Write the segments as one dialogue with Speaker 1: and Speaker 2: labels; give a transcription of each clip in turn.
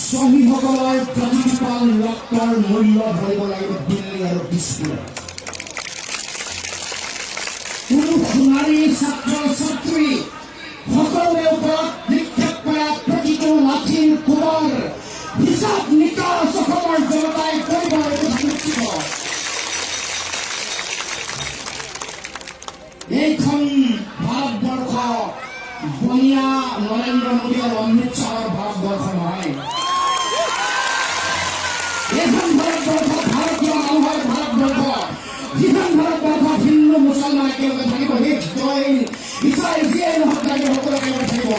Speaker 1: শ্বহীদসকলৰ প্ৰতিটোপাল ৰক্তৰ মূল্য ভৰিব লাগিব দিল্লী আৰু দিছপুৰে। পুৰুষ, নাৰী, ছাত্ৰ ছাত্ৰী সকলোৰে ওপৰত নিক্ষেপ কৰা প্ৰতিটো লাঠিৰ কোবৰ হিচাপ নিকাচ অসমৰ জনতাই কৰিব, এইটো নিশ্চিত। এইখন ভাৰতবৰ্ষ বনিয়া নৰেন্দ্ৰ মোদী আৰু অমিত শ্বাহৰ ভাৰতবৰ্ষ নহয়। এইখন ভাৰতবৰ্ষ ভাৰতীয় মানুহৰ ভাৰতবৰ্ষ, যিখন ভাৰতবৰ্ষত হিন্দু মুছলমান একেলগে থাকিব, শিখ, জৈন, ইছাই যিয়েই নহওক লাগে, সকলো একেলগে থাকিব।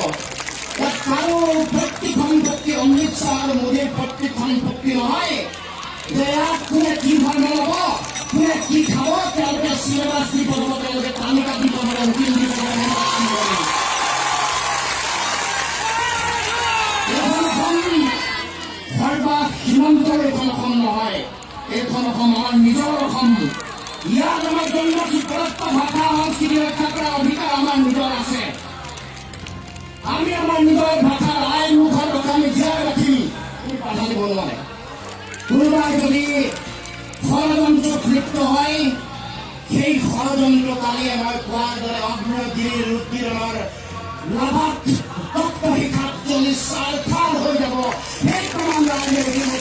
Speaker 1: ইয়াত কাৰো পৈতৃক সম্পত্তি, অমিত শ্বাহ আৰু মোদীৰ পৈতৃক সম্পত্তি নহয় যে ইয়াত কোনে কি ধৰ্ম ল'ব, কোনে কি খাব, তেওঁলোকে চিলেবাছ দি পঠাব, তেওঁলোকে তালিকা দি পঠাব, ৰুটিন দি পঠাব। এইখন অসম সৰ্বা সীমান্তৰ এইখন অসম নহয়, এইখন অসম আমাৰ নিজৰ অসম। ইয়াত আমাৰ জন্মসূত্ৰত ভাষা সংস্কৃতি ৰক্ষা কৰাৰ অধিকাৰ আমাৰ নিজৰ আছে। আমি আমাৰ নিজৰ ভাষাৰ আই মুখৰ কথা আমি জীয়াই ৰাখিম, আমি বাধা দিব নোৱাৰে। কোনোবাই যদি ষড়যন্ত্ৰত লিপ্ত হয়, সেই ষড়যন্ত্ৰকাৰীয়ে মই কোৱাৰ দৰে আগ্নেয়গিৰিৰ উদ্গীৰণৰ লাভাত তপ্ত শিখাত জ্বলি ছাৰখাৰ হৈ যাব। সেই প্ৰমাণ ৰাইজে।